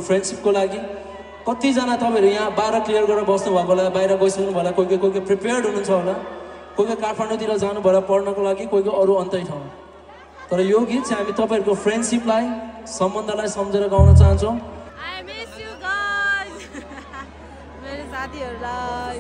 फ्रेन्डसिपको लागि कतिजना तपाईँहरू यहाँ 12 क्लियर गरेर बस्नु भएको होला बाहिर गइसक्नु होला कोही कोही प्रिपेयर्ड हुनुहुन्छ होला कोही काठमाडौँतिर जानु भयो पढ्नको लागि कोही अरू अन्तै ठाउँ तर यो गीत चाहिँ हामी तपाईँहरूको फ्रेन्डसिपलाई सम्बन्धलाई सम्झेर गाउन चाहन्छौँ I miss you guys मेरो साथीहरूलाई